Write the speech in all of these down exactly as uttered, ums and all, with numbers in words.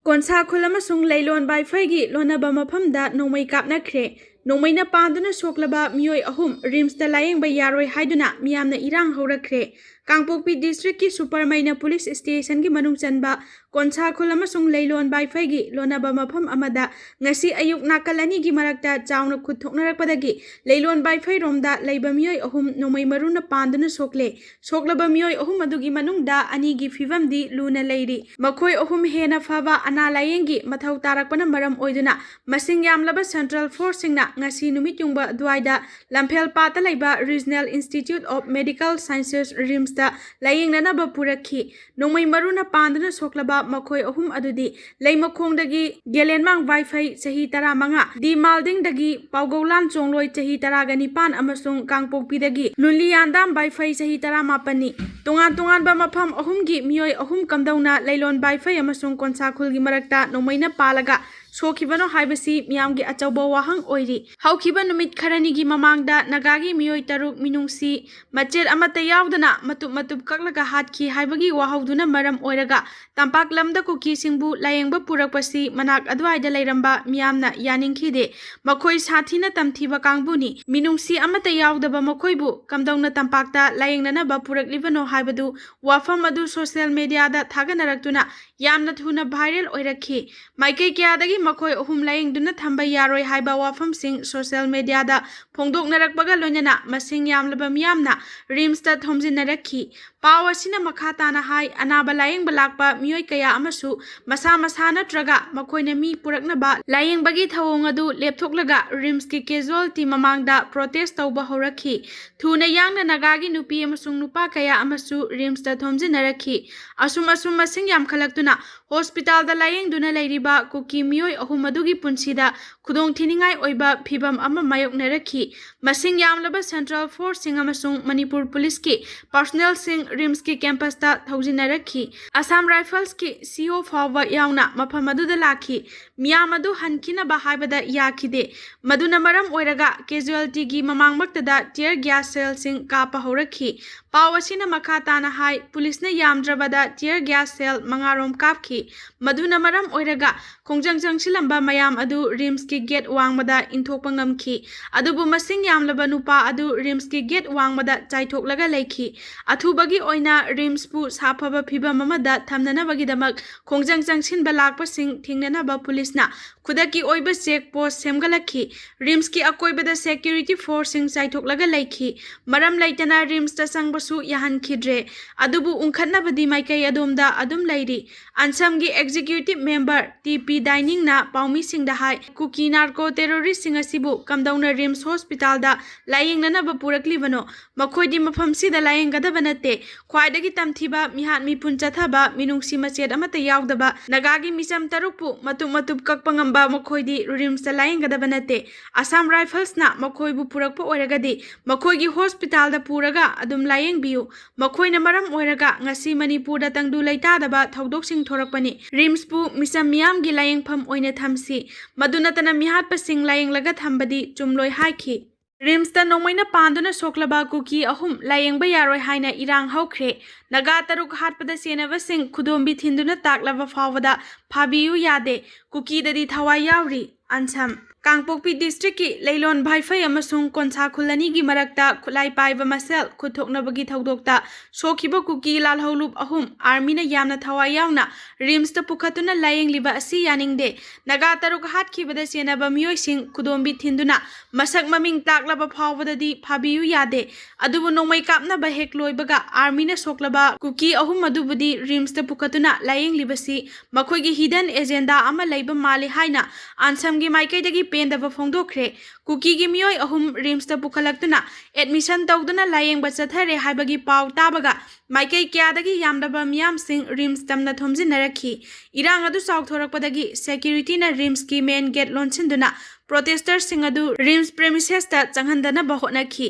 ꯀꯣꯟꯁꯥꯈꯨꯜ ꯑꯃꯁꯨꯡ ꯂꯩꯂꯣꯟ ꯕꯥꯏꯐꯩꯒꯤ ꯂꯣꯟꯅꯕ ꯃꯐꯝꯗ ꯅꯣꯡꯃꯩ ꯀꯥꯞꯅꯈ꯭ꯔꯦ꯫ ꯅꯣꯡꯃꯩꯅ ꯄꯥꯟꯗꯨꯅ ꯁꯣꯛꯂꯕ ꯃꯤꯑꯣꯏ ꯑꯍꯨꯝ ꯔꯤꯝꯁꯇ ꯂꯥꯌꯦꯡꯕ ꯌꯥꯔꯣꯏ ꯍꯥꯏꯗꯨꯅ ꯃꯤꯌꯥꯝꯅ ꯏꯔꯥꯡ ꯍꯧꯔꯛꯈ꯭ꯔꯦ꯫ ꯀꯥꯡꯄꯣꯛꯄꯤ ꯗꯤꯁꯇ꯭ꯔꯤꯛꯀꯤ ꯁꯨꯄꯔꯃꯩꯅ ꯄꯨꯂꯤꯁ ꯁ꯭ꯇꯦꯁꯟꯒꯤ ꯃꯅꯨꯡ ꯆꯟꯕ ꯀꯣꯟꯁꯥꯈꯨꯜ ꯑꯃꯁꯨꯡ ꯂꯩꯂꯣꯟ ꯕꯥꯏꯐꯩꯒꯤ ꯂꯣꯟꯅꯕ ꯃꯐꯝ ꯑꯃꯗ ꯉꯁꯤ ꯑꯌꯨꯛ ꯅꯥꯀꯜ ꯑꯅꯤꯒꯤ ꯃꯔꯛꯇ ꯆꯥꯎꯅ ꯈꯨꯠ ꯊꯣꯛꯅꯔꯛꯄꯗꯒꯤ ꯂꯩꯂꯣꯟ ꯕꯥꯏꯐꯩꯔꯣꯝꯗ ꯂꯩꯕ ꯃꯤꯑꯣꯏ ꯑꯍꯨꯝ ꯅꯣꯡꯃꯩ ꯃꯔꯨꯅ ꯄꯥꯟꯗꯨꯅ ꯁꯣꯛꯂꯦ꯫ ꯁꯣꯛꯂꯕ ꯃꯤꯑꯣꯏ ꯑꯍꯨꯝ ꯑꯗꯨꯒꯤ ꯃꯅꯨꯡꯗ ꯑꯅꯤꯒꯤ ꯐꯤꯕꯝꯗꯤ ꯂꯨꯅ ꯂꯩꯔꯤ꯫ ꯃꯈꯣꯏ ꯑꯍꯨꯝ ꯍꯦꯟꯅ ꯐꯕ ꯑꯅꯥ ꯂꯥꯌꯦꯡꯒꯤ ꯃꯊꯧ ꯇꯥꯔꯛꯄꯅ ꯃꯔꯝ ꯑꯣꯏꯗꯨꯅ ꯃꯁꯤꯡ ꯌꯥꯝꯂꯕ ꯁꯦꯟꯇ꯭ꯔꯦꯜ ꯐꯣꯔꯁꯁꯤꯡꯅ ꯉꯁꯤ ꯅꯨꯃꯤꯠ ꯌꯨꯡꯕ ꯑꯗꯨꯋꯥꯏꯗ ꯂꯝꯐꯦꯜ ꯄꯥꯠꯇ ꯂꯩꯕ regional institute of medical sciences ꯔꯤꯝꯁꯇ ꯂꯥꯌꯦꯡꯅꯅꯕ ꯄꯨꯔꯛꯈꯤ꯫ ꯅꯣꯡꯃꯩ ꯃꯔꯨꯅ ꯄꯥꯟꯗꯨꯅ ꯁꯣꯛꯂꯕ ꯃꯈꯣꯏ ꯑꯍꯨꯝ ꯑꯗꯨꯗꯤ ꯂꯩꯃꯈꯣꯡꯗꯒꯤ ꯒꯦꯂꯦꯟꯃꯥꯡ ꯕꯥꯏꯐꯩ ꯆꯍꯤ ꯇꯔꯥꯃꯉꯥ, ꯗꯤ ꯃꯥꯜꯗꯤꯡꯗꯒꯤ ꯄꯥꯎꯒꯧꯂꯥꯟ ꯆꯣꯡꯂꯣꯏ ꯆꯍꯤ ꯇꯔꯥꯒ ꯅꯤꯄꯥꯟ ꯑꯃꯁꯨꯡ ꯀꯥꯡꯄꯣꯛꯄꯤꯗꯒꯤ ꯂꯨꯂꯤꯌꯥꯟꯗꯥꯝ ꯕꯥꯏꯐꯩ ꯆꯍꯤ ꯇꯔꯥꯃꯥꯄꯟꯅꯤ꯫ ꯇꯣꯉꯥꯟ ꯇꯣꯉꯥꯟꯕ ꯃꯐꯝ ꯑꯍꯨꯝꯒꯤ ꯃꯤꯑꯣꯏ ꯑꯍꯨꯝ ꯀꯝꯗꯧꯅ ꯂꯩꯂꯣꯟ ꯕꯥꯏꯐꯩ ꯑꯃꯁꯨꯡ ꯀꯣꯟꯁꯥꯈꯨꯜꯒꯤ ꯃꯔꯛꯇ ꯅꯣꯡꯃꯩꯅ ꯄꯥꯜꯂꯒ ꯁꯣꯛꯈꯤꯕꯅꯣ ꯍꯥꯏꯕꯁꯤ ꯃꯤꯌꯥꯝꯒꯤ ꯑꯆꯧꯕ ꯋꯥꯍꯪ ꯑꯣꯏꯔꯤ꯫ ꯍꯧꯈꯤꯕ ꯅꯨꯃꯤꯠ ꯈꯔꯅꯤꯒꯤ ꯃꯃꯥꯡꯗ ꯅꯥꯒꯥꯒꯤ ꯃꯤꯑꯣꯏ ꯇꯔꯨꯛ ꯃꯤꯅꯨꯡꯁꯤ ꯃꯆꯦꯠ ꯑꯃꯠꯇ ꯌꯥꯎꯗꯅ ꯃꯇꯨꯞ ꯃꯇꯨꯞ ꯀꯛꯂꯒ ꯍꯥꯠꯈꯤ ꯍꯥꯏꯕꯒꯤ ꯋꯥꯍꯧꯗꯨꯅ ꯃꯔꯝ ꯑꯣꯏꯔꯒ ꯇꯝꯄꯥꯛ ꯂꯝꯗ ꯀꯨꯀꯤꯁꯤꯡꯕꯨ ꯂꯥꯌꯦꯡꯕ ꯄꯨꯔꯛꯄꯁꯤ ꯃꯅꯥꯛ ꯑꯗꯨꯋꯥꯏꯗ ꯂꯩꯔꯝꯕ ꯃꯤꯌꯥꯝꯅ ꯌꯥꯅꯤꯡꯈꯤꯗꯦ꯫ ꯃꯈꯣꯏ ꯁꯥꯊꯤꯅ ꯇꯝꯊꯤꯕ ꯀꯥꯡꯕꯨꯅꯤ꯫ ꯃꯤꯅꯨꯡꯁꯤ ꯑꯃꯠꯇ ꯌꯥꯎꯗꯕ ꯃꯈꯣꯏꯕꯨ ꯀꯝꯗꯧꯅ ꯇꯝꯄꯥꯛꯇ ꯂꯥꯌꯦꯡꯅꯅꯕ ꯄꯨꯔꯛꯂꯤꯕꯅꯣ ꯍꯥꯏꯕꯗꯨ ꯋꯥꯐꯝ ꯑꯗꯨ ꯁꯣꯁꯤꯌꯦꯜ ꯃꯦꯗꯤꯌꯥꯗ ꯊꯥꯒꯠꯅꯔꯛꯇꯨꯅ ꯌꯥꯝꯅ ꯊꯨꯅ ꯚꯥꯏꯔꯦꯜ ꯑꯣꯏꯔꯛꯈꯤ꯫ ꯃꯥꯏꯀꯩ ꯀꯌꯥꯗꯒꯤ ꯃꯈꯣꯏ ꯑꯍꯨꯝ ꯂꯥꯌꯦꯡꯗꯨꯅ ꯊꯝꯕ ꯌꯥꯔꯣꯏ ꯍꯥꯏꯕ ꯋꯥꯐꯝꯁꯤꯡ ꯁꯣꯁꯤꯌꯦꯜ ꯃꯦꯗꯤꯌꯥꯗ ꯐꯣꯡꯗꯣꯛꯅꯔꯛꯄꯒ ꯂꯣꯏꯅꯅ ꯃꯁꯤꯡ ꯌꯥꯝꯂꯕ ꯃꯤꯌꯥꯝꯅ ꯔꯤꯝꯁꯇ ꯊꯣꯝꯖꯤꯟꯅꯔꯛꯈꯤ꯫ ꯄꯥꯎ ꯑꯁꯤꯅ ꯃꯈꯥ ꯇꯥꯅ ꯍꯥꯏ, ꯑꯅꯥꯕ ꯂꯥꯌꯦꯡꯕ ꯂꯥꯛꯄ ꯃꯤꯑꯣꯏ ꯀꯌꯥ ꯑꯃꯁꯨ ꯃꯁꯥ ꯃꯁꯥ ꯅꯠꯇ꯭ꯔꯒ ꯃꯈꯣꯏꯅ ꯃꯤ ꯄꯨꯔꯛꯅꯕ ꯂꯥꯌꯦꯡꯕꯒꯤ ꯊꯧꯑꯣꯡ ꯑꯗꯨ ꯂꯦꯞꯊꯣꯛꯂꯒ ꯔꯤꯝꯁꯀꯤ ꯀꯦꯖꯨꯋꯦꯜꯇꯤ ꯃꯃꯥꯡꯗ ꯄ꯭ꯔꯣꯇꯦꯁ ꯇꯧꯕ ꯍꯧꯔꯛꯈꯤ꯫ ꯊꯨꯅ ꯌꯥꯡꯅ ꯅꯥꯒꯥꯒꯤ ꯅꯨꯄꯤ ꯑꯃꯁꯨꯡ ꯅꯨꯄꯥ ꯀꯌꯥ ꯑꯃꯁꯨ ꯔꯤꯝꯁꯇ ꯊꯣꯝꯖꯤꯟꯅꯔꯛꯈꯤ꯫ ꯑꯁꯨꯝ ꯑꯁꯨꯝ ꯃꯁꯤꯡ ꯌꯥꯝꯈꯠꯂꯛꯇꯨꯅ ꯍꯣꯁꯄꯤꯇꯥꯜꯗ ꯂꯥꯌꯦꯡꯗꯨꯅ ꯂꯩꯔꯤꯕ ꯀꯨꯀꯤ ꯃꯤꯑꯣꯏ ꯑꯍꯨꯝ ꯑꯗꯨꯒꯤ ꯄꯨꯟꯁꯤꯗ ꯈꯨꯗꯣꯡꯊꯤꯅꯤꯡꯉꯥꯏ ꯑꯣꯏꯕ ꯐꯤꯚꯝ ꯑꯃ ꯃꯥꯌꯣꯛꯅꯔꯛꯈꯤ꯫ ꯃꯁꯤꯡ ꯌꯥꯝꯂꯕ ꯁꯦꯟꯇ꯭ꯔꯦꯜ ꯐꯣꯔꯁꯁꯤꯡ ꯑꯃꯁꯨꯡ ꯃꯅꯤꯄꯨꯔ ꯄꯨꯂꯤꯁꯀꯤ ꯄꯥꯔꯁꯣꯅꯦꯜꯁꯤꯡ ꯔꯤꯝꯁꯀꯤ ꯀꯦꯝꯄꯁꯇ ꯊꯧꯖꯤꯟꯅꯔꯛꯈꯤ꯫ ꯑꯁꯥꯝ ꯔꯥꯏꯐꯜꯁꯀꯤ ꯁꯤꯑꯣ ꯐꯥꯎꯕ ꯌꯥꯎꯅ ꯃꯐꯝ ꯑꯗꯨꯗ ꯂꯥꯛꯈꯤ꯫ ꯃꯤꯌꯥꯝ ꯑꯗꯨ ꯍꯟꯈꯤꯅꯕ ꯍꯥꯏꯕꯗ ꯌꯥꯈꯤꯗꯦ꯫ ꯃꯗꯨꯅ ꯃꯔꯝ ꯑꯣꯏꯔꯒ ꯀꯦꯖꯨꯋꯦꯜꯇꯤꯒꯤ ꯃꯃꯥꯡꯃꯛꯇꯗ ꯇꯤꯌꯔ ꯒ꯭ꯌꯥꯁ ꯁꯦꯜꯁꯤꯡ ꯀꯥꯞꯄ ꯍꯧꯔꯛꯈꯤ꯫ ꯄꯥꯎ ꯑꯁꯤꯅ ꯃꯈꯥ ꯇꯥꯅ ꯍꯥꯏ, ꯄꯨꯂꯤꯁꯅ ꯌꯥꯝꯗ꯭ꯔꯕꯗ ꯇꯤꯌꯔ ꯒ꯭ꯌꯥꯁ ꯁꯦꯜ ꯃꯉꯥꯔꯣꯝ ꯀꯥꯞꯈꯤ꯫ ꯃꯗꯨꯅ ꯃꯔꯝ ꯑꯣꯏꯔꯒ ꯈꯣꯡꯖꯪ ꯆꯪꯁꯤꯜꯂꯝꯕ ꯃꯌꯥꯝ ꯑꯗꯨ ꯔꯤꯝꯁꯀꯤ ꯒꯦꯠ ꯋꯥꯡꯃꯗ ꯏꯟꯊꯣꯛꯄ ꯉꯝꯈꯤ꯫ ꯑꯗꯨꯕꯨ ꯃꯁꯤꯡ ꯌꯥꯝꯂꯕ ꯅꯨꯄꯥ ꯑꯗꯨ ꯔꯤꯝꯁꯀꯤ ꯒꯦꯠ ꯋꯥꯡꯃꯗ ꯆꯥꯏꯊꯣꯛꯂꯒ ꯂꯩꯈꯤ꯫ ꯑꯊꯨꯕꯒꯤ ꯑꯣꯏꯅ ꯔꯤꯝꯁꯄꯨ ꯁꯥꯐꯕ ꯐꯤꯕꯝ ꯑꯃꯗ ꯊꯝꯅꯅꯕꯒꯤꯗꯃꯛ ꯈꯣꯡꯖꯪ ꯆꯪꯁꯤꯟꯕ ꯂꯥꯛꯄꯁꯤꯡ ꯊꯤꯡꯅꯅꯕ ꯄꯨꯂꯤꯁꯅ ꯈꯨꯗꯛꯀꯤ ꯑꯣꯏꯕ ꯆꯦꯛ ꯄꯣꯁ ꯁꯦꯝꯒꯠꯂꯛꯈꯤ꯫ ꯔꯤꯝꯁꯀꯤ ꯑꯀꯣꯏꯕꯗ ꯁꯦꯀ꯭ꯌꯨꯔꯤꯇꯤ ꯐꯣꯔꯁꯁꯤꯡ ꯆꯥꯏꯊꯣꯛꯂꯒ ꯂꯩꯈꯤ꯫ ꯃꯔꯝ ꯂꯩꯇꯅ ꯔꯤꯝꯁꯇ ꯆꯪꯕꯁꯨ ꯌꯥꯍꯟꯈꯤꯗ꯭ꯔꯦ꯫ ꯑꯗꯨꯕꯨ ꯎꯪꯈꯠꯅꯕꯗꯤ ꯃꯥꯏꯀꯩ ꯑꯗꯣꯝꯗ ꯑꯗꯨꯝ ꯂꯩꯔꯤ꯫ ꯑꯟꯁꯝꯒꯤ ꯑꯦꯛꯖꯤꯀ꯭ꯌꯨꯇꯤꯚ ꯃꯦꯝꯕꯔ ꯇꯤ ꯄꯤ ꯗꯥꯏꯅꯤꯡꯅ ꯄꯥꯎꯃꯤꯁꯤꯡꯗ ꯍꯥꯏ, ꯀꯨꯀꯤ ꯅꯥꯔꯀꯣ ꯇꯦꯔꯣꯔꯤꯁꯁꯤꯡ ꯑꯁꯤꯕꯨ ꯀꯝꯗꯧꯅ ꯔꯤꯝꯁ ꯍꯣꯁꯄꯤꯇꯥꯜꯗ ꯂꯥꯌꯦꯡꯅꯅꯕ ꯄꯨꯔꯛꯂꯤꯕꯅꯣ? ꯃꯈꯣꯏꯗꯤ ꯃꯐꯝꯁꯤꯗ ꯂꯥꯌꯦꯡꯒꯗꯕ ꯅꯠꯇꯦ꯫ ꯈ꯭ꯋꯥꯏꯗꯒꯤ ꯇꯝꯊꯤꯕ, ꯃꯤꯍꯥꯠ ꯃꯤꯄꯨꯟ ꯆꯠꯊꯕ, ꯃꯤꯅꯨꯡꯁꯤ ꯃꯆꯦꯠ ꯑꯃꯠꯇ ꯌꯥꯎꯗꯕ ꯅꯥꯒꯥꯒꯤ ꯃꯤꯆꯝ ꯇꯔꯨꯛꯄꯨ ꯃꯇꯨꯞ ꯃꯇꯨꯞ ꯀꯛꯄ ꯉꯝꯕ ꯃꯈꯣꯏꯗꯤ ꯔꯤꯝꯁꯇ ꯂꯥꯌꯦꯡꯒꯗꯕ ꯅꯠꯇꯦ꯫ ꯑꯁꯥꯝ ꯔꯥꯏꯐꯜꯁꯅ ꯃꯈꯣꯏꯕꯨ ꯄꯨꯔꯛꯄ ꯑꯣꯏꯔꯒꯗꯤ ꯃꯈꯣꯏꯒꯤ ꯍꯣꯁꯄꯤꯇꯥꯜꯗ ꯄꯨꯔꯒ ꯑꯗꯨꯝ ꯂꯥꯌꯦꯡꯕꯤꯌꯨ꯫ ꯃꯈꯣꯏꯅ ꯃꯔꯝ ꯑꯣꯏꯔꯒ ꯉꯁꯤ ꯃꯅꯤꯄꯨꯔꯗ ꯇꯪꯗꯨ ꯂꯩꯇꯥꯗꯕ ꯊꯧꯗꯣꯛꯁꯤꯡ ꯊꯣꯔꯛꯄꯅꯤ꯫ ꯔꯤꯝꯁꯄꯨ ꯃꯤꯆꯝ ꯃꯤꯌꯥꯝꯒꯤ ꯂꯥꯌꯦꯡꯐꯝ ꯑꯣꯏꯅ ꯊꯝꯁꯤ꯫ ꯃꯗꯨ ꯅꯠꯇꯅ ꯃꯤꯍꯥꯠꯄꯁꯤꯡ ꯂꯥꯌꯦꯡꯂꯒ ꯊꯝꯕꯗꯤ ꯆꯨꯝꯂꯣꯏ ꯍꯥꯏꯈꯤ꯫ ꯔꯤꯝꯁꯇ ꯅꯣꯡꯃꯩꯅ ꯄꯥꯟꯗꯨꯅ ꯁꯣꯛꯂꯕ ꯀꯨꯀꯤ ꯑꯍꯨꯝ ꯂꯥꯌꯦꯡꯕ ꯌꯥꯔꯣꯏ ꯍꯥꯏꯅ ꯏꯔꯥꯡ ꯍꯧꯈ꯭ꯔꯦ꯫ ꯅꯥꯒꯥ ꯇꯔꯨꯛ ꯍꯥꯠꯄꯗ ꯆꯦꯟꯅꯕꯁꯤꯡ ꯈꯨꯗꯣꯝꯕꯤ ꯊꯤꯟꯗꯨꯅ ꯇꯥꯛꯂꯕ ꯐꯥꯎꯕꯗ ꯐꯥꯕꯤꯌꯨ ꯌꯥꯗꯦ꯫ ꯀꯨꯀꯤꯗꯗꯤ ꯊꯋꯥꯏ ꯌꯥꯎꯔꯤ꯫ ꯑꯟꯁꯝ꯫ ꯀꯥꯡꯄꯣꯛꯄꯤ ꯗꯤꯁꯇ꯭ꯔꯤꯛꯀꯤ ꯂꯩꯂꯣꯟ ꯚꯥꯏꯐꯩ ꯑꯃꯁꯨꯡ ꯀꯣꯟꯁꯥ ꯈꯨꯜ ꯑꯅꯤꯒꯤ ꯃꯔꯛꯇ ꯈꯨꯠꯂꯥꯏ ꯄꯥꯏꯕ ꯃꯁꯦꯜ ꯈꯨꯠ ꯊꯣꯛꯅꯕꯒꯤ ꯊꯧꯗꯣꯛꯇ ꯁꯣꯛꯈꯤꯕ ꯀꯨꯀꯤ ꯂꯥꯜꯍꯧꯂꯨꯞ ꯑꯍꯨꯝ ꯑꯥꯔꯃꯤꯅ ꯌꯥꯝꯅ ꯊꯋꯥꯏ ꯌꯥꯎꯅ ꯔꯤꯝꯁꯇ ꯄꯨꯈꯠꯇꯨꯅ ꯂꯥꯌꯦꯡꯂꯤꯕ ꯑꯁꯤ ꯌꯥꯅꯤꯡꯗꯦ꯫ ꯅꯥꯒꯥ ꯇꯔꯨꯛ ꯍꯥꯠꯈꯤꯕꯗ ꯆꯦꯟꯅꯕ ꯃꯤꯑꯣꯏꯁꯤꯡ ꯈꯨꯗꯣꯝꯕꯤ ꯊꯤꯟꯗꯨꯅ ꯃꯁꯛ ꯃꯃꯤꯡ ꯇꯥꯛꯂꯕ ꯐꯥꯎꯕꯗꯗꯤ ꯐꯥꯕꯤꯌꯨ ꯌꯥꯗꯦ꯫ ꯑꯗꯨꯕꯨ ꯅꯣꯡꯃꯩ ꯀꯥꯞꯅꯕ ꯍꯦꯛ ꯂꯣꯏꯕꯒ ꯑꯥꯔꯃꯤꯅ ꯁꯣꯛꯂꯕ ꯀꯨꯀꯤ ꯑꯍꯨꯝ ꯑꯗꯨꯕꯨꯗꯤ ꯔꯤꯝꯁꯇ ꯄꯨꯈꯠꯇꯨꯅ ꯂꯥꯌꯦꯡꯂꯤꯕꯁꯤ ꯃꯈꯣꯏꯒꯤ ꯍꯤꯗꯟ ꯑꯦꯖꯦꯟꯗꯥ ꯑꯃ ꯂꯩꯕ ꯃꯥꯜꯂꯤ ꯍꯥꯏꯅ ꯑꯟꯁꯝꯒꯤ ꯃꯥꯏꯀꯩꯗꯒꯤ ꯄꯦꯟꯗꯕ ꯐꯣꯡꯗꯣꯛꯈ꯭ꯔꯦ꯫ ꯀꯨꯀꯤꯒꯤ ꯃꯤꯑꯣꯏ ꯑꯍꯨꯝ ꯔꯤꯝꯁꯇ ꯄꯨꯈꯠꯂꯛꯇꯨꯅ ꯑꯦꯗꯃꯤꯁꯟ ꯇꯧꯗꯨꯅ ꯂꯥꯌꯦꯡꯕ ꯆꯠꯊꯔꯦ ꯍꯥꯏꯕꯒꯤ ꯄꯥꯎ ꯇꯥꯕꯒ ꯃꯥꯏꯀꯩ ꯀꯌꯥꯗꯒꯤ ꯌꯥꯝꯂꯕ ꯃꯤꯌꯥꯝꯁꯤꯡ ꯔꯤꯝꯁ ꯇꯝꯅ ꯊꯣꯝꯖꯤꯟꯅꯔꯛꯈꯤ꯫ ꯏꯔꯥꯡ ꯑꯗꯨ ꯆꯥꯎꯊꯣꯔꯛꯄꯗꯒꯤ ꯁꯦꯀ꯭ꯌꯨꯔꯤꯇꯤꯅ ꯔꯤꯝꯁꯀꯤ ꯃꯦꯟ ꯒꯦꯠ ꯂꯣꯟꯁꯤꯟꯗꯨꯅ ꯄ꯭ꯔꯣꯇꯦꯁꯇꯔꯁꯤꯡ ꯑꯗꯨ ꯔꯤꯝꯁ ꯄ꯭ꯔꯦꯃꯤꯁꯦꯁꯇ ꯆꯪꯍꯟꯗꯅꯕ ꯍꯣꯠꯅꯈꯤ꯫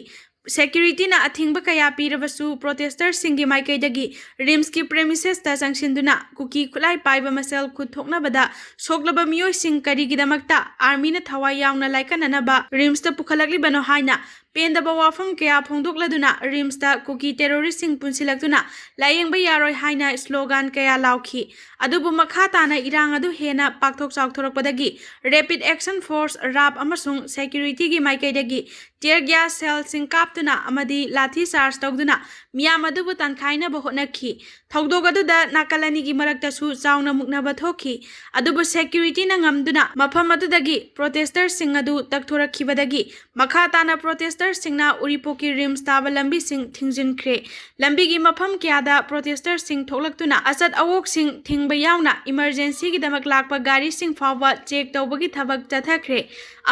ꯁꯦꯀ꯭ꯌꯨꯔꯤꯇꯤꯅ ꯑꯊꯤꯡꯕ ꯀꯌꯥ ꯄꯤꯔꯕꯁꯨ ꯄ꯭ꯔꯣꯇꯦꯁꯇꯔꯁꯤꯡꯒꯤ ꯃꯥꯏꯀꯩꯗꯒꯤ ꯔꯤꯝꯁꯀꯤ ꯄ꯭ꯔꯦꯃꯤꯁꯦꯁꯇ ꯆꯪꯁꯤꯟꯗꯨꯅ ꯀꯨꯀꯤ ꯈꯨꯠꯂꯥꯏ ꯄꯥꯏꯕ ꯃꯁꯦꯜ ꯈꯨꯠ ꯊꯣꯛꯅꯕꯗ ꯁꯣꯛꯂꯕ ꯃꯤꯑꯣꯏꯁꯤꯡ ꯀꯔꯤꯒꯤꯗꯃꯛꯇ ꯑꯥꯔꯃꯤꯅ ꯊꯋꯥꯏ ꯌꯥꯎꯅ ꯂꯥꯏꯀꯠꯅꯅꯕ ꯔꯤꯝꯁꯇ ꯄꯨꯈꯠꯂꯛꯂꯤꯕꯅꯣ ꯍꯥꯏꯅ ꯄꯦꯟꯗꯕ ꯋꯥꯐꯝ ꯀꯌꯥ ꯐꯣꯡꯗꯣꯛꯂꯗꯨꯅ ꯔꯤꯝꯁꯇ ꯀꯨꯀꯤ ꯇꯦꯔꯣꯔꯤꯁꯁꯤꯡ ꯄꯨꯟꯁꯤꯜꯂꯛꯇꯨꯅ ꯂꯥꯌꯦꯡꯕ ꯌꯥꯔꯣꯏ ꯍꯥꯏꯅ ꯁ꯭ꯂꯣꯒꯥꯟ ꯀꯌꯥ ꯂꯥꯎꯈꯤ꯫ ꯑꯗꯨꯕꯨ ꯃꯈꯥ ꯇꯥꯅ ꯏꯔꯥꯡ ꯑꯗꯨ ꯍꯦꯟꯅ ꯄꯥꯛꯊꯣꯛ ꯆꯥꯎꯊꯣꯔꯛꯄꯗꯒꯤ ꯔꯦꯄꯤꯗ ꯑꯦꯛꯁꯟ ꯐꯣꯔꯁ, ꯔꯥꯞ, ꯑꯃꯁꯨꯡ ꯁꯦꯀ꯭ꯌꯨꯔꯤꯇꯤꯒꯤ ꯃꯥꯏꯀꯩꯗꯒꯤ ꯇꯤꯌꯔ ꯒ꯭ꯌꯥꯁ ꯁꯦꯜꯁꯤꯡ ꯀꯥꯞꯇꯨꯅ ꯑꯃꯗꯤ ꯂꯥꯊꯤ ꯆꯥꯔꯖ ꯇꯧꯗꯨꯅ ꯃꯤꯌꯥꯝ ꯑꯗꯨꯕꯨ ꯇꯥꯟꯈꯥꯏꯅꯕ ꯍꯣꯠꯅꯈꯤ꯫ ꯊꯧꯗꯣꯛ ꯑꯗꯨꯗ ꯅꯥꯀꯜ ꯑꯅꯤꯒꯤ ꯃꯔꯛꯇꯁꯨ ꯆꯥꯎꯅ ꯃꯨꯛꯅꯕ ꯊꯣꯛꯈꯤ꯫ ꯑꯗꯨꯕꯨ ꯁꯦꯀ꯭ꯌꯨꯔꯤꯇꯤꯅ ꯉꯝꯗꯨꯅ ꯃꯐꯝ ꯑꯗꯨꯗꯒꯤ ꯄ꯭ꯔꯣꯇꯦꯁꯇꯔꯁꯤꯡ ꯑꯗꯨ ꯇꯛꯊꯣꯔꯛꯈꯤꯕꯗꯒꯤ ꯃꯈꯥ ꯇꯥꯅ ꯄ꯭ꯔꯣꯇꯦꯁꯇꯔꯁꯤꯡꯅ ꯎꯔꯤꯄꯣꯛꯀꯤ ꯔꯤꯝꯁ ꯇꯥꯕ ꯂꯝꯕꯤꯁꯤꯡ ꯊꯤꯡꯖꯤꯟꯈ꯭ꯔꯦ꯫ ꯂꯝꯕꯤꯒꯤ ꯃꯐꯝ ꯀꯌꯥꯗ ꯄ꯭ꯔꯣꯇꯦꯁꯇꯔꯁꯤꯡ ꯊꯣꯛꯂꯛꯇꯨꯅ ꯑꯆꯠ ꯑꯋꯣꯛꯁꯤꯡ ꯊꯤꯡꯕ ꯌꯥꯎꯅ ꯏꯃꯔꯖꯦꯟꯁꯤꯒꯤꯗꯃꯛ ꯂꯥꯛꯄ ꯒꯥꯔꯤꯁꯤꯡ ꯐꯥꯎꯕ ꯆꯦꯛ ꯇꯧꯕꯒꯤ ꯊꯕꯛ ꯆꯠꯊꯈ꯭ꯔꯦ꯫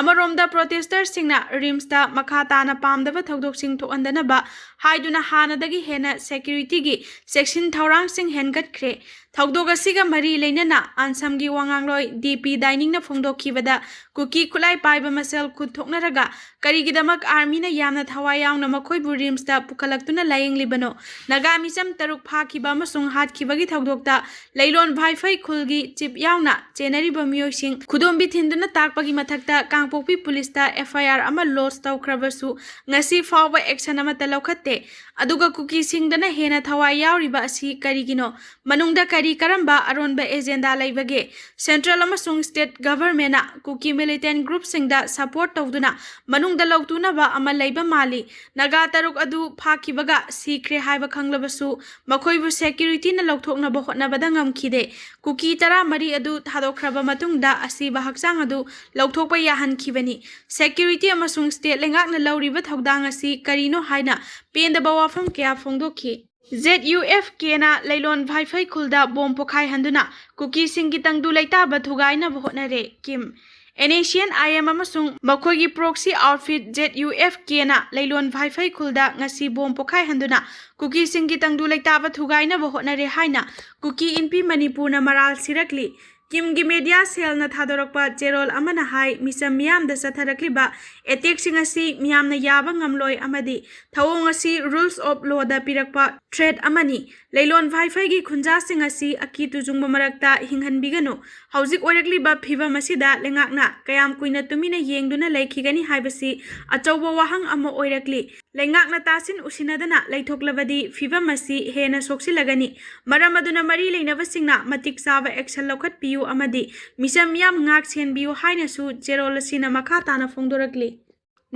ꯑꯃꯔꯣꯝꯗ ꯄ꯭ꯔꯣꯇꯦꯁꯇꯔꯁꯤꯡꯅ ꯔꯤꯝꯁꯇ ꯃꯈꯥ ꯇꯥꯅ ꯄꯥꯝꯗꯕ ꯊꯧꯗꯣꯛꯁꯤꯡ ꯊꯣꯛꯍꯟꯗꯅꯕ ꯍꯥꯏꯗꯨꯅ ꯍꯥꯟꯅꯗꯒꯤ ꯍꯦꯟꯅ ꯁꯦꯀ꯭ꯌꯨꯔꯤꯇꯤꯒꯤ ꯆꯦꯛꯁꯤꯟ ꯊꯧꯔꯥꯡꯁꯤꯡ ꯍꯦꯟꯒꯠꯈ꯭ꯔꯦ꯫ ꯊꯧꯗꯣꯛ ꯑꯁꯤꯒ ꯃꯔꯤ ꯂꯩꯅꯅ ꯑꯟꯁꯝꯒꯤ ꯋꯥꯉꯥꯡꯂꯣꯏ ꯗꯤ ꯄꯤ ꯗꯥꯏꯅꯤꯡꯅ ꯐꯣꯡꯗꯣꯛꯈꯤꯕꯗ ꯀꯨꯀꯤ ꯈꯨꯠꯂꯥꯏ ꯄꯥꯏꯕ ꯃꯁꯦꯜ ꯈꯨꯠ ꯊꯣꯛꯅꯔꯒ ꯀꯔꯤꯒꯤꯗꯃꯛ ꯑꯥꯔꯃꯤꯅ ꯌꯥꯝꯅ ꯊꯋꯥꯏ ꯌꯥꯎꯅ ꯃꯈꯣꯏꯕꯨ ꯔꯤꯝꯁꯇ ꯄꯨꯈꯠꯂꯛꯇꯨꯅ ꯂꯥꯌꯦꯡꯂꯤꯕꯅꯣ? ꯅꯥꯒꯥ ꯃꯤꯆꯝ ꯇꯔꯨꯛ ꯐꯥꯈꯤꯕ ꯑꯃꯁꯨꯡ ꯍꯥꯠꯈꯤꯕꯒꯤ ꯊꯧꯗꯣꯛꯇ ꯂꯩꯂꯣꯟ ꯚꯥꯏꯐꯩ ꯈꯨꯜꯒꯤ ꯆꯤꯞ ꯌꯥꯎꯅ ꯆꯦꯟꯅꯔꯤꯕ ꯃꯤꯑꯣꯏꯁꯤꯡ ꯈꯨꯗꯣꯝꯕꯤ ꯊꯤꯟꯗꯨꯅ ꯇꯥꯛꯄꯒꯤ ꯃꯊꯛꯇ ꯀꯥꯡꯄꯣꯛꯄꯤ ꯄꯨꯂꯤꯁꯇ ꯑꯦꯐ ꯑꯥꯏ ꯑꯥꯔ ꯑꯃ ꯂꯣꯗꯖ ꯇꯧꯈ꯭ꯔꯕꯁꯨ ꯉꯁꯤ ꯐꯥꯎꯕ ꯑꯦꯛꯁꯟ ꯑꯃꯠꯇ ꯂꯧꯈꯠꯇꯦ꯫ ꯑꯗꯨꯒ ꯀꯨꯀꯤꯁꯤꯡꯗꯅ ꯍꯦꯟꯅ ꯊꯋꯥꯏ ꯌꯥꯎꯔꯤꯕ ꯑꯁꯤ ꯀꯔꯤꯒꯤꯅꯣ? ꯃꯅꯨꯡꯗ ꯀꯔꯤ ꯀꯔꯝꯕ ꯑꯔꯣꯟꯕ ꯑꯦꯖꯦꯟꯗꯥ ꯂꯩꯕꯒꯦ? ꯁꯦꯟꯇ꯭ꯔꯦꯜ ꯑꯃꯁꯨꯡ ꯁ꯭ꯇꯦꯠ ꯒꯚꯔꯟꯃꯦꯟꯠꯅ ꯀꯨꯀꯤ ꯃꯤꯂꯤꯇꯦꯟꯠ ꯒ꯭ꯔꯨꯞꯁꯤꯡꯗ ꯁꯄꯣꯔꯠ ꯇꯧꯗꯨꯅ ꯃꯅꯨꯡꯗ ꯂꯧꯇꯨꯅꯕ ꯑꯃ ꯂꯩꯕ ꯃꯥꯜꯂꯤ꯫ ꯅꯥꯒꯥ ꯇꯔꯨꯛ ꯑꯗꯨ ꯐꯥꯈꯤꯕꯒ ꯁꯤꯈ꯭ꯔꯦ ꯍꯥꯏꯕ ꯈꯪꯂꯕꯁꯨ ꯃꯈꯣꯏꯕꯨ ꯁꯦꯀ꯭ꯌꯨꯔꯤꯇꯤꯅ ꯂꯧꯊꯣꯛꯅꯕ ꯍꯣꯠꯅꯕꯗ ꯉꯝꯈꯤꯗꯦ꯫ ꯀꯨꯀꯤ ꯇꯔꯥꯃꯔꯤ ꯑꯗꯨ ꯊꯥꯗꯣꯛꯈ꯭ꯔꯕ ꯃꯇꯨꯡꯗ ꯑꯁꯤꯕ ꯍꯛꯆꯥꯡ ꯑꯗꯨ ꯂꯧꯊꯣꯛꯄ ꯌꯥꯍꯟꯈꯤꯕꯅꯤ꯫ ꯁꯦꯀ꯭ꯌꯨꯔꯤꯇꯤ ꯑꯃꯁꯨꯡ ꯁ꯭ꯇꯦꯠ ꯂꯩꯉꯥꯛꯅ ꯂꯧꯔꯤꯕ ꯊꯧꯗꯥꯡ ꯑꯁꯤ ꯀꯔꯤꯅꯣ ꯍꯥꯏꯅ ꯄꯦꯟꯗꯕ ꯋꯥꯐꯝ ꯀꯌꯥ ꯐꯣꯡꯗꯣꯛꯈꯤ꯫ ꯖꯦꯗ ꯌꯨ ꯑꯦꯐ ꯀꯦꯅ ꯂꯩꯂꯣꯟ ꯚꯥꯏꯐꯩ ꯈꯨꯜꯗ ꯕꯣꯝ ꯄꯣꯈꯥꯏꯍꯟꯗꯨꯅ ꯀꯨꯀꯤꯁꯤꯡꯒꯤ ꯇꯪꯗꯨ ꯂꯩꯇꯥꯕ ꯊꯨꯒꯥꯏꯅꯕ ꯍꯣꯠꯅꯔꯦ꯫ ꯀꯤꯝ, and S C and I M ꯑꯃꯁꯨꯡ ꯃꯈꯣꯏꯒꯤ ꯄ꯭ꯔꯣꯛꯁꯤ ꯑꯥꯎꯠꯐꯤꯠ ꯖꯦꯗ ꯌꯨ ꯑꯦꯐ ꯀꯦꯅ ꯂꯩꯂꯣꯟ ꯚꯥꯏꯐꯩ ꯈꯨꯜꯗ ꯉꯁꯤ ꯕꯣꯝ ꯄꯣꯈꯥꯏꯍꯟꯗꯨꯅ ꯀꯨꯀꯤꯁꯤꯡꯒꯤ ꯇꯪꯗꯨ ꯂꯩꯇꯥꯕ ꯊꯨꯒꯥꯏꯅꯕ ꯍꯣꯠꯅꯔꯦ ꯍꯥꯏꯅ ꯀꯨꯀꯤ ꯏꯟꯄꯤ ꯃꯅꯤꯄꯨꯔꯅ ꯃꯔꯥꯜ ꯁꯤꯔꯛꯂꯤ꯫ ꯀꯤꯝꯒꯤ ꯃꯦꯗꯤꯌꯥ ꯁꯦꯜꯅ ꯊꯥꯗꯣꯔꯛꯄ ꯆꯦꯔꯣꯜ ꯑꯃꯅ ꯍꯥꯏ, ꯃꯤꯆꯝ ꯃꯤꯌꯥꯝꯗ ꯆꯠꯊꯔꯛꯂꯤꯕ ꯑꯦꯇꯦꯛꯁꯤꯡ ꯑꯁꯤ ꯃꯤꯌꯥꯝꯅ ꯌꯥꯕ ꯉꯝꯂꯣꯏ ꯑꯃꯗꯤ ꯊꯧꯑꯣꯡ ꯑꯁꯤ ꯔꯨꯜꯁ ꯑꯣꯐ ꯂꯣꯗ ꯄꯤꯔꯛꯄ ꯊ꯭ꯔꯦꯠ ꯑꯃꯅꯤ꯫ ꯂꯩꯂꯣꯟ ꯚꯥꯏꯐꯩꯒꯤ ꯈꯨꯟꯖꯥꯁꯤꯡ ꯑꯁꯤ ꯑꯀꯤ ꯇꯨꯖꯨꯡꯕ ꯃꯔꯛꯇ ꯍꯤꯡꯍꯟꯕꯤꯒꯅꯨ꯫ ꯍꯧꯖꯤꯛ ꯑꯣꯏꯔꯛꯂꯤꯕ ꯐꯤꯚꯝ ꯑꯁꯤꯗ ꯂꯩꯉꯥꯛꯅ ꯀꯌꯥꯝ ꯀꯨꯏꯅ ꯇꯨꯃꯤꯟꯅ ꯌꯦꯡꯗꯨꯅ ꯂꯩꯈꯤꯒꯅꯤ ꯍꯥꯏꯕꯁꯤ ꯑꯆꯧꯕ ꯋꯥꯍꯪ ꯑꯃ ꯑꯣꯏꯔꯛꯂꯤ꯫ ꯂꯩꯉꯥꯛꯅ ꯇꯥꯁꯤꯟ ꯎꯁꯤꯟꯅꯗꯅ ꯂꯩꯊꯣꯛꯂꯕꯗꯤ ꯐꯤꯚꯝ ꯑꯁꯤ ꯍꯦꯟꯅ ꯁꯣꯛꯆꯤꯜꯂꯒꯅꯤ꯫ ꯃꯔꯝ ꯑꯗꯨꯅ ꯃꯔꯤ ꯂꯩꯅꯕꯁꯤꯡꯅ ꯃꯇꯤꯛ ꯆꯥꯕ ꯑꯦꯛꯁꯟ ꯂꯧꯈꯠꯄꯤꯌꯨ ꯑꯃꯗꯤ ꯃꯤꯆꯝ ꯃꯤꯌꯥꯝ ꯉꯥꯛ ꯁꯦꯟꯕꯤꯌꯨ ꯍꯥꯏꯅꯁꯨ ꯆꯦꯔꯣꯜ ꯑꯁꯤꯅ ꯃꯈꯥ ꯇꯥꯅ ꯐꯣꯡꯗꯣꯔꯛꯂꯤ꯫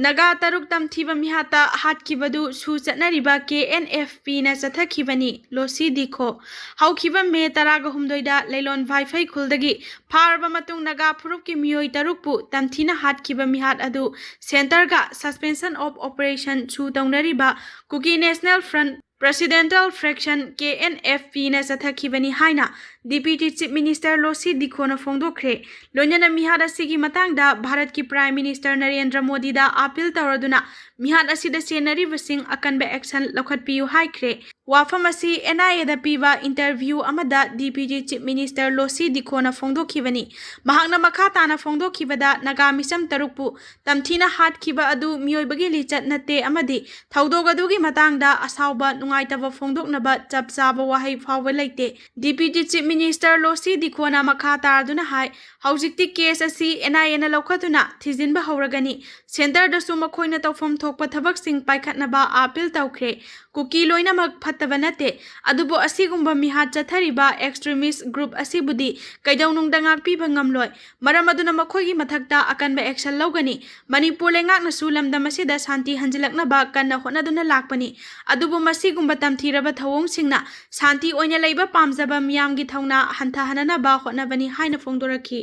ꯅꯥꯒꯥ ꯇꯔꯨꯛ ꯇꯝꯊꯤꯕ ꯃꯤꯍꯥꯠꯇ ꯍꯥꯠꯈꯤꯕꯗꯨ ꯁꯨ ꯆꯠꯅꯔꯤꯕ ꯀꯦ ꯑꯦꯟ ꯑꯦꯐ ꯄꯤꯅ ꯆꯠꯊꯈꯤꯕꯅꯤ, ꯂꯣꯁꯤ ꯗꯤꯈꯣ꯫ ꯍꯧꯈꯤꯕ ꯃꯦ ꯇꯔꯥꯒ ꯍꯨꯝꯗꯣꯏꯗ ꯂꯩꯂꯣꯟ ꯚꯥꯏꯐꯩ ꯈꯨꯜꯗꯒꯤ ꯐꯥꯔꯕ ꯃꯇꯨꯡ ꯅꯥꯒꯥ ꯐꯨꯔꯨꯞꯀꯤ ꯃꯤꯑꯣꯏ ꯇꯔꯨꯛꯄꯨ ꯇꯝꯊꯤꯅ ꯍꯥꯠꯈꯤꯕ ꯃꯤꯍꯥꯠ ꯑꯗꯨ ꯁꯦꯟꯇꯔꯒ Suspension of Operation ꯁꯨ ꯇꯧꯅꯔꯤꯕ Kuki national front presidential faction K N F ꯄꯤꯅ ꯆꯠꯊꯈꯤꯕꯅꯤ ꯍꯥꯏꯅ ꯗꯤꯄ꯭ꯌꯨꯇꯤ ꯆꯤꯐ ꯃꯤꯅꯤꯁꯇꯔ ꯂꯣꯁꯤ ꯗꯤꯈꯣꯅ ꯐꯣꯡꯗꯣꯛꯈ꯭ꯔꯦ꯫ ꯂꯣꯏꯅꯅ ꯃꯤꯍꯥꯠ ꯑꯁꯤꯒꯤ ꯃꯇꯥꯡꯗ ꯚꯥꯔꯠꯀꯤ ꯄ꯭ꯔꯥꯏꯝ ꯃꯤꯅꯤꯁꯇꯔ ꯅꯔꯦꯟꯗ꯭ꯔ ꯃꯣꯗꯤꯗ ꯑꯥꯄꯤꯜ ꯇꯧꯔꯗꯨꯅ ꯃꯤꯍꯥꯠ ꯑꯁꯤꯗ ꯆꯦꯟꯅꯔꯤꯕꯁꯤꯡ ꯑꯀꯟꯕ ꯑꯦꯛꯁꯟ ꯂꯧꯈꯠꯄꯤꯌꯨ ꯍꯥꯏꯈ꯭ꯔꯦ꯫ ꯋꯥꯐꯝ ꯑꯁꯤ ꯑꯦꯟ ꯑꯥꯏ ꯑꯦꯗ ꯄꯤꯕ ꯏꯟꯇꯔꯚ꯭ꯌꯨ ꯑꯃꯗ ꯗꯤꯄ꯭ꯌꯨꯇꯤ ꯆꯤꯐ ꯃꯤꯅꯤꯁꯇꯔ ꯂꯣꯁꯤ ꯗꯤꯈꯣꯅ ꯐꯣꯡꯗꯣꯛꯈꯤꯕꯅꯤ꯫ ꯃꯍꯥꯛꯅ ꯃꯈꯥ ꯇꯥꯅ ꯐꯣꯡꯗꯣꯛꯈꯤꯕꯗ, ꯅꯥꯒꯥ ꯃꯤꯆꯝ ꯇꯔꯨꯛꯄꯨ ꯇꯝꯊꯤꯅ ꯍꯥꯠꯈꯤꯕ ꯑꯗꯨ ꯃꯤꯑꯣꯏꯕꯒꯤ ꯂꯤꯆꯠ ꯅꯠꯇꯦ ꯑꯃꯗꯤ ꯊꯧꯗꯣꯛ ꯑꯗꯨꯒꯤ ꯃꯇꯥꯡꯗ ꯑꯁꯥꯎꯕ ꯅꯨꯡꯉꯥꯏꯇꯕ ꯐꯣꯡꯗꯣꯛꯅꯕ ꯆꯞ ꯆꯥꯕ ꯋꯥꯍꯩ ꯐꯥꯎꯕ ꯂꯩꯇꯦ꯫ ꯗꯤꯄ꯭ꯌꯨꯇꯤ ꯆꯤꯐ ꯃꯤꯅꯤꯁꯇꯔ ꯂꯣꯁꯤ ꯗꯤꯈꯣꯅ ꯃꯈꯥ ꯇꯥꯔꯗꯨꯅ ꯍꯥꯏ, ꯍꯧꯖꯤꯛꯇꯤ ꯀꯦꯁ ꯑꯁꯤ ꯑꯦꯟ ꯑꯥꯏ ꯑꯦꯅ ꯂꯧꯈꯠꯇꯨꯅ ꯊꯤꯖꯤꯟꯕ ꯍꯧꯔꯒꯅꯤ꯫ ꯁꯦꯟꯇꯔꯗꯁꯨ ꯃꯈꯣꯏꯅ ꯇꯧꯐꯝ ꯊꯣꯛꯄ ꯊꯕꯛꯁꯤꯡ ꯄꯥꯏꯈꯠꯅꯕ ꯑꯥꯄꯤꯜ ꯇꯧꯈ꯭ꯔꯦ꯫ ꯀꯨꯀꯤ ꯂꯣꯏꯅꯃꯛ ꯐꯠꯇꯕ ꯅꯠꯇꯦ, ꯑꯗꯨꯕꯨ ꯑꯁꯤꯒꯨꯝꯕ ꯃꯤꯍꯥꯠ ꯆꯠꯊꯔꯤꯕ ꯑꯦꯛꯁꯇ꯭ꯔꯤꯃꯤꯁ ꯒ꯭ꯔꯨꯞ ꯑꯁꯤꯕꯨꯗꯤ ꯀꯩꯗꯧꯅꯨꯡꯗ ꯉꯥꯛꯄꯤꯕ ꯉꯝꯂꯣꯏ꯫ ꯃꯔꯝ ꯑꯗꯨꯅ ꯃꯈꯣꯏꯒꯤ ꯃꯊꯛꯇ ꯑꯀꯟꯕ ꯑꯦꯛꯁꯟ ꯂꯧꯒꯅꯤ꯫ ꯃꯅꯤꯄꯨꯔ ꯂꯩꯉꯥꯛꯅꯁꯨ ꯂꯝꯗꯝ ꯑꯁꯤꯗ ꯁꯥꯟꯇꯤ ꯍꯟꯖꯤꯜꯂꯛꯅꯕ ꯀꯟꯅ ꯍꯣꯠꯅꯗꯨꯅ ꯂꯥꯛꯄꯅꯤ꯫ ꯑꯗꯨꯕꯨ ꯃꯁꯤꯒꯨꯝꯕ ꯇꯝꯊꯤꯔꯕ ꯊꯧꯑꯣꯡꯁꯤꯡꯅ ꯁꯥꯟꯇꯤ ꯑꯣꯏꯅ ꯂꯩꯕ ꯄꯥꯝꯖꯕ ꯃꯤꯌꯥꯝꯒꯤ ꯊꯧꯅꯥ ꯍꯟꯊꯍꯟꯅꯅꯕ ꯍꯣꯠꯅꯕꯅꯤ ꯍꯥꯏꯅ ꯐꯣꯡꯗꯣꯔꯛꯈꯤ꯫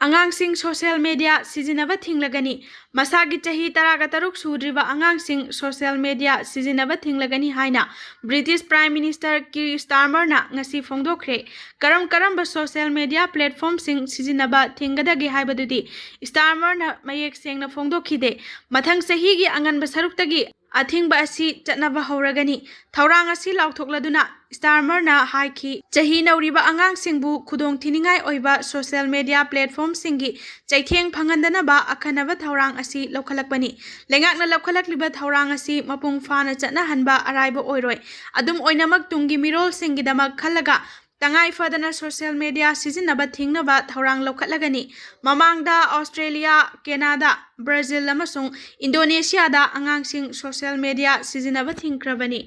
ꯑꯉꯥꯡꯁꯤꯡ ꯁꯣꯁꯤꯌꯦꯜ ꯃꯦꯗꯤꯌꯥ ꯁꯤꯖꯤꯟꯅꯕ ꯊꯤꯡꯂꯒꯅꯤ꯫ ꯃꯁꯥꯒꯤ ꯆꯍꯤ ꯇꯔꯥꯒ ꯇꯔꯨꯛ ꯁꯨꯗ꯭ꯔꯤꯕ ꯑꯉꯥꯡꯁꯤꯡ ꯁꯣꯁꯤꯌꯦꯜ ꯃꯦꯗꯤꯌꯥ ꯁꯤꯖꯤꯟꯅꯕ ꯊꯤꯡꯂꯒꯅꯤ ꯍꯥꯏꯅ ꯕ꯭ꯔꯤꯇꯤꯁ ꯄ꯭ꯔꯥꯏꯝ ꯃꯤꯅꯤꯁꯇꯔ ꯀꯤꯔ ꯁ꯭ꯇꯥꯔꯃꯔꯅ ꯉꯁꯤ ꯐꯣꯡꯗꯣꯛꯈ꯭ꯔꯦ꯫ ꯀꯔꯝ ꯀꯔꯝꯕ ꯁꯣꯁꯤꯌꯦꯜ ꯃꯦꯗꯤꯌꯥ ꯄ꯭ꯂꯦꯠꯐꯣꯔꯝꯁꯤꯡ ꯁꯤꯖꯤꯟꯅꯕ ꯊꯤꯡꯒꯗꯒꯦ ꯍꯥꯏꯕꯗꯨꯗꯤ ꯁ꯭ꯇꯥꯔꯃꯔꯅ ꯃꯌꯦꯛ ꯁꯦꯡꯅ ꯐꯣꯡꯗꯣꯛꯈꯤꯗꯦ꯫ ꯃꯊꯪ ꯆꯍꯤꯒꯤ ꯑꯉꯟꯕ ꯁꯔꯨꯛꯇꯒꯤ ꯑꯊꯤꯡꯕ ꯑꯁꯤ ꯆꯠꯅꯕ ꯍꯧꯔꯒꯅꯤ꯫ ꯊꯧꯔꯥꯡ ꯑꯁꯤ ꯂꯥꯎꯊꯣꯛꯂꯗꯨꯅ ꯁ꯭ꯇꯥꯔꯃꯔꯅ ꯍꯥꯏꯈꯤ, ꯆꯍꯤ ꯅꯧꯔꯤꯕ ꯑꯉꯥꯡꯁꯤꯡꯕꯨ ꯈꯨꯗꯣꯡꯊꯤꯅꯤꯡꯉꯥꯏ ꯑꯣꯏꯕ ꯁꯣꯁꯤꯌꯦꯜ ꯃꯦꯗꯤꯌꯥ ꯄ꯭ꯂꯦꯠꯐꯣꯔꯝꯁꯤꯡꯒꯤ ꯆꯩꯊꯦꯡ ꯐꯪꯍꯟꯗꯅꯕ ꯑꯈꯟꯅꯕ ꯊꯧꯔꯥꯡ ꯑꯁꯤ ꯂꯧꯈꯠꯂꯛꯄꯅꯤ꯫ ꯂꯩꯉꯥꯛꯅ ꯂꯧꯈꯠꯂꯛꯂꯤꯕ ꯊꯧꯔꯥꯡ ꯑꯁꯤ ꯃꯄꯨꯡ ꯐꯥꯅ ꯆꯠꯅꯍꯟꯕ ꯑꯔꯥꯏꯕ ꯑꯣꯏꯔꯣꯏ꯫ ꯑꯗꯨꯝ ꯑꯣꯏꯅꯃꯛ, ꯇꯨꯡꯒꯤ ꯃꯤꯔꯣꯜꯁꯤꯡꯒꯤꯗꯃꯛ ꯈꯜꯂꯒ ꯇꯉꯥꯏ ꯐꯗꯅ ꯁꯣꯁꯤꯌꯦꯜ ꯃꯦꯗꯤꯌꯥ ꯁꯤꯖꯤꯟꯅꯕ ꯊꯤꯡꯅꯕ ꯊꯧꯔꯥꯡ ꯂꯧꯈꯠꯂꯒꯅꯤ꯫ ꯃꯃꯥꯡꯗ ꯑꯣꯁꯇ꯭ꯔꯦꯂꯤꯌꯥ, ꯀꯦꯅꯥꯗꯥ, ꯕ꯭ꯔꯥꯖꯤꯜ ꯑꯃꯁꯨꯡ ꯏꯟꯗꯣꯅꯦꯁꯤꯌꯥꯗ ꯑꯉꯥꯡꯁꯤꯡ ꯁꯣꯁꯤꯌꯦꯜ ꯃꯦꯗꯤꯌꯥ ꯁꯤꯖꯤꯟꯅꯕ ꯊꯤꯡꯈ꯭ꯔꯕꯅꯤ꯫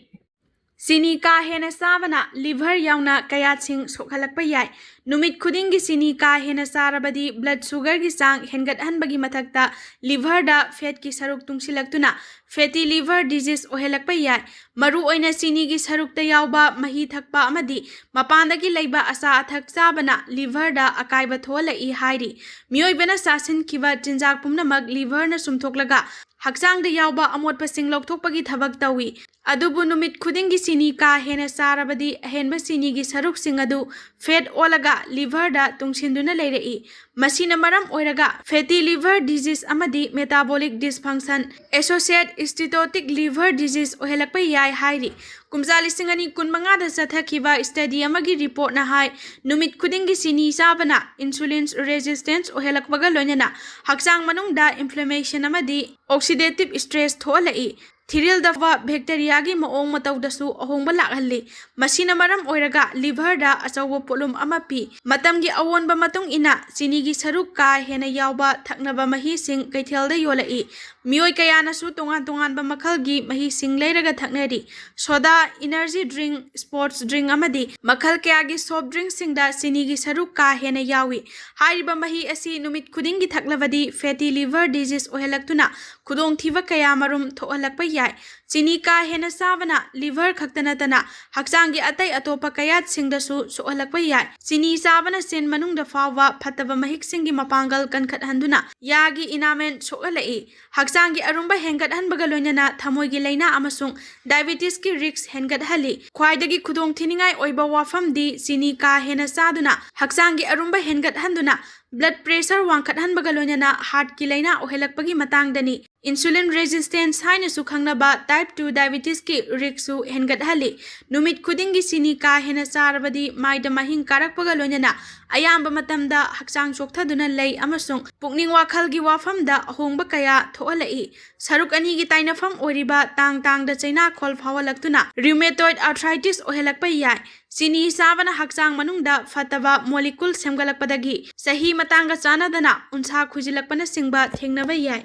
ꯆꯤꯅꯤ ꯀꯥ ꯍꯦꯟꯅ ꯆꯥꯕꯅ ꯂꯤꯚꯔ ꯌꯥꯎꯅ ꯀꯌꯥꯠꯁꯤꯡ ꯁꯣꯛꯍꯜꯂꯛꯄ ꯌꯥꯏ꯫ ꯅꯨꯃꯤꯠ ꯈꯨꯗꯤꯡꯒꯤ ꯆꯤꯅꯤ ꯀꯥ ꯍꯦꯟꯅ ꯆꯥꯔꯕꯗꯤ ꯕ꯭ꯂꯗ ꯁꯨꯒꯔꯒꯤ ꯆꯥꯡ ꯍꯦꯟꯒꯠꯍꯟꯕꯒꯤ ꯃꯊꯛꯇ ꯂꯤꯚꯔꯗ ꯐꯦꯠꯀꯤ ꯁꯔꯨꯛ ꯇꯨꯡꯁꯤꯜꯂꯛꯇꯨꯅ ꯐꯦꯇꯤ ꯂꯤꯚꯔ ꯗꯤꯖꯤꯖ ꯑꯣꯏꯍꯜꯂꯛꯄ ꯌꯥꯏ꯫ ꯃꯔꯨꯑꯣꯏꯅ ꯆꯤꯅꯤꯒꯤ ꯁꯔꯨꯛꯇ ꯌꯥꯎꯕ ꯃꯍꯤ ꯊꯛꯄ ꯑꯃꯗꯤ ꯃꯄꯥꯟꯗꯒꯤ ꯂꯩꯕ ꯑꯆꯥ ꯑꯊꯛ ꯆꯥꯕꯅ ꯂꯤꯚꯔꯗ ꯑꯀꯥꯏꯕ ꯊꯣꯛꯍꯜꯂꯛꯏ ꯍꯥꯏꯔꯤ꯫ ꯃꯤꯑꯣꯏꯕꯅ ꯆꯥꯁꯤꯟꯈꯤꯕ ꯆꯤꯟꯖꯥꯛ ꯄꯨꯝꯅꯃꯛ ꯂꯤꯚꯔꯅ ꯆꯨꯝꯊꯣꯛꯂꯒ ꯍꯛꯆꯥꯡꯗ ꯌꯥꯎꯕ ꯑꯃꯣꯠꯄꯁꯤꯡ ꯂꯧꯊꯣꯛꯄꯒꯤ ꯊꯕꯛ ꯇꯧꯏ꯫ ꯑꯗꯨꯕꯨ ꯅꯨꯃꯤꯠ ꯈꯨꯗꯤꯡꯒꯤ ꯆꯤꯅꯤ ꯀꯥ ꯍꯦꯟꯅ ꯆꯥꯔꯕꯗꯤ ꯑꯍꯦꯟꯕ ꯆꯤꯅꯤꯒꯤ ꯁꯔꯨꯛꯁꯤꯡ ꯑꯗꯨ ꯐꯦꯠ ꯑꯣꯜꯂꯒ ꯂꯤꯚꯔꯗ ꯇꯨꯡꯁꯤꯟꯗꯨꯅ ꯂꯩꯔꯛꯏ꯫ ꯃꯁꯤꯅ ꯃꯔꯝ ꯑꯣꯏꯔꯒ ꯐꯦꯇꯤ ꯂꯤꯚꯔ ꯗꯤꯖꯤꯖ ꯑꯃꯗꯤ ꯃꯦꯇꯥꯕꯣꯂꯤꯛ ꯗꯤꯁꯐꯪꯁꯟ ꯑꯦꯁꯣꯁꯤꯌꯦꯠ ꯁ꯭ꯇꯤꯇꯣꯇꯤꯛ ꯂꯤꯚꯔ ꯗꯤꯖꯤꯖ ꯑꯣꯏꯍꯜꯂꯛꯄ ꯌꯥꯏ ꯍꯥꯏꯔꯤ꯫ ꯀꯨꯝꯖꯥ ꯂꯤꯁꯤꯡ ꯑꯅꯤ ꯀꯨꯟꯃꯉꯥꯗ ꯆꯠꯊꯈꯤꯕ ꯁ꯭ꯇꯗꯤ ꯑꯃꯒꯤ ꯔꯤꯄꯣꯔꯠꯅ ꯍꯥꯏ, ꯅꯨꯃꯤꯠ ꯈꯨꯗꯤꯡꯒꯤ ꯆꯤꯅꯤ ꯆꯥꯕꯅ ꯏꯟꯁꯨꯂꯤꯟ ꯔꯦꯖꯤꯁꯇꯦꯟꯁ ꯑꯣꯏꯍꯜꯂꯛꯄꯒ ꯂꯣꯏꯅꯅ ꯍꯛꯆꯥꯡ ꯃꯅꯨꯡꯗ ꯏꯟꯐ꯭ꯂꯦꯃꯦꯁꯟ ꯑꯃꯗꯤ ꯑꯣꯛꯁꯤꯗꯦꯇꯤꯚ ꯁ꯭ꯇ꯭ꯔꯦꯁ ꯊꯣꯛꯍꯜꯂꯛꯏ꯫ ꯊꯤꯔꯤꯜꯗ ꯕꯦꯛꯇꯦꯔꯤꯌꯥꯒꯤ ꯃꯑꯣꯡ ꯃꯇꯧꯗꯁꯨ ꯑꯍꯣꯡꯕ ꯂꯥꯛꯍꯜꯂꯤ꯫ ꯃꯁꯤꯅ ꯃꯔꯝ ꯑꯣꯏꯔꯒ ꯂꯤꯚꯔꯗ ꯑꯆꯧꯕ ꯄꯣꯠꯂꯨꯝ ꯑꯃ ꯄꯤ꯫ ꯃꯇꯝꯒꯤ ꯑꯑꯣꯟꯕ ꯃꯇꯨꯡ ꯏꯟꯅ ꯆꯤꯅꯤꯒꯤ ꯁꯔꯨꯛ ꯀꯥ ꯍꯦꯟꯅ ꯌꯥꯎꯕ ꯊꯛꯅꯕ ꯃꯍꯤꯁꯤꯡ ꯀꯩꯊꯦꯜꯗ ꯌꯣꯜꯂꯛꯏ꯫ ꯃꯤꯑꯣꯏ ꯀꯌꯥꯅꯁꯨ ꯇꯣꯉꯥꯟ ꯇꯣꯉꯥꯟꯕ ꯃꯈꯜꯒꯤ ꯃꯍꯤꯁꯤꯡ ꯂꯩꯔꯒ ꯊꯛꯅꯔꯤ꯫ ꯁꯣꯗꯥ, ꯏꯅꯔꯖꯤ ꯗ꯭ꯔꯤꯡ, ꯁ꯭ꯄꯣꯔꯠꯁ ꯗ꯭ꯔꯤꯡ ꯑꯃꯗꯤ ꯃꯈꯜ ꯀꯌꯥꯒꯤ ꯁꯣꯐ ꯗ꯭ꯔꯤꯡꯁꯤꯡꯗ ꯆꯤꯅꯤꯒꯤ ꯁꯔꯨꯛ ꯀꯥ ꯍꯦꯟꯅ ꯌꯥꯎꯏ꯫ ꯍꯥꯏꯔꯤꯕ ꯃꯍꯤ ꯑꯁꯤ ꯅꯨꯃꯤꯠ ꯈꯨꯗꯤꯡꯒꯤ ꯊꯛꯂꯕꯗꯤ ꯐꯦꯇꯤ ꯂꯤꯚꯔ ꯗꯤꯖꯤꯖ ꯑꯣꯏꯍꯜꯂꯛꯇꯨꯅ ꯈꯨꯗꯣꯡꯊꯤꯕ ꯀꯌꯥ ꯃꯔꯨꯝ ꯊꯣꯛꯍꯜꯂꯛꯄ ꯌꯥꯏ꯫ ꯆꯤꯅꯤ ꯀꯥ ꯍꯦꯟꯅ ꯆꯥꯕꯅ ꯂꯤꯚꯔ ꯈꯛꯇ ꯅꯠꯇꯅ ꯍꯛꯆꯥꯡꯒꯤ ꯑꯇꯩ ꯑꯇꯣꯞꯄ ꯀꯌꯥꯠꯁꯤꯡꯗꯁꯨ ꯁꯣꯛꯍꯜꯂꯛꯄ ꯌꯥꯏ꯫ ꯆꯤꯅꯤ ꯆꯥꯕꯅ ꯆꯤꯟ ꯃꯅꯨꯡꯗ ꯐꯥꯎꯕ ꯐꯠꯇꯕ ꯃꯍꯤꯛꯁꯤꯡꯒꯤ ꯃꯄꯥꯡꯒꯜ ꯀꯟꯈꯠꯍꯟꯗꯨꯅ ꯌꯥꯒꯤ ꯏꯅꯥꯃꯦꯟ ꯁꯣꯛꯍꯜꯂꯛꯏ꯫ ꯍꯛꯆꯥꯡꯒꯤ ꯑꯔꯨꯝꯕ ꯍꯦꯟꯒꯠꯍꯟꯕꯒ ꯂꯣꯏꯅꯅ ꯊꯃꯣꯏꯒꯤ ꯂꯥꯏꯅꯥ ꯑꯃꯁꯨꯡ ꯗꯥꯏꯕꯤꯇꯤꯁꯀꯤ ꯔꯤꯁꯛ ꯍꯦꯟꯒꯠꯍꯜꯂꯤ꯫ ꯈ꯭ꯋꯥꯏꯗꯒꯤ ꯈꯨꯗꯣꯡꯊꯤꯅꯤꯡꯉꯥꯏ ꯑꯣꯏꯕ ꯋꯥꯐꯝꯗꯤ ꯆꯤꯅꯤ ꯀꯥ ꯍꯦꯟꯅ ꯆꯥꯗꯨꯅ ꯍꯛꯆꯥꯡꯒꯤ ꯑꯔꯨꯝꯕ ꯍꯦꯟꯒꯠꯍꯟꯗꯨꯅ ꯕ꯭ꯂꯗ ꯄ꯭ꯔꯦꯁꯔ ꯋꯥꯡꯈꯠꯍꯟꯕꯒ ꯂꯣꯏꯅꯅ ꯍꯥꯔꯠꯀꯤ ꯂꯥꯏꯅꯥ ꯑꯣꯏꯍꯜꯂꯛꯄꯒꯤ ꯃꯇꯥꯡꯗꯅꯤ꯫ Insulin resistance ꯍꯥꯏꯅꯁꯨ ꯈꯪꯅꯕ type two diabetesꯀꯤ riskꯁꯨ ꯍꯦꯟꯒꯠꯍꯜꯂꯤ꯫ ꯅꯨꯃꯤꯠ ꯈꯨꯗꯤꯡꯒꯤ ꯆꯤꯅꯤ ꯀꯥ ꯍꯦꯟꯅ ꯆꯥꯔꯕꯗꯤ ꯃꯥꯏꯗ ꯃꯍꯤꯡ ꯀꯥꯔꯛꯄꯒ ꯂꯣꯏꯅꯅ ꯑꯌꯥꯝꯕ ꯃꯇꯝꯗ ꯍꯛꯆꯥꯡ ꯆꯣꯛꯊꯗꯨꯅ ꯂꯩ ꯑꯃꯁꯨꯡ ꯄꯨꯛꯅꯤꯡ ꯋꯥꯈꯜꯒꯤ ꯋꯥꯐꯝꯗ ꯑꯍꯣꯡꯕ ꯀꯌꯥ ꯊꯣꯛꯍꯜꯂꯛꯏ꯫ ꯁꯔꯨꯛ ꯑꯅꯤꯒꯤ ꯇꯥꯏꯅꯐꯝ ꯑꯣꯏꯔꯤꯕ ꯇꯥꯡ ꯇꯥꯡꯗ ꯆꯩꯅꯥꯈꯣꯜ ꯐꯥꯎꯍꯜꯂꯛꯇꯨꯅ rheumatoid arthritis ꯑꯣꯏꯍꯜꯂꯛꯄ ꯌꯥꯏ꯫ ꯆꯤꯅꯤ ꯆꯥꯕꯅ ꯍꯛꯆꯥꯡ ꯃꯅꯨꯡꯗ ꯐꯠꯇꯕ molecule ꯁꯦꯝꯒꯠꯂꯛꯄꯗꯒꯤ ꯆꯍꯤ ꯃꯇꯥꯡꯒ ꯆꯥꯟꯅꯗꯅ ꯎꯟꯁꯥ ꯈꯨꯏꯖꯤꯜꯂꯛꯄꯅꯆꯤꯡꯕ ꯊꯦꯡꯅꯕ ꯌꯥꯏ꯫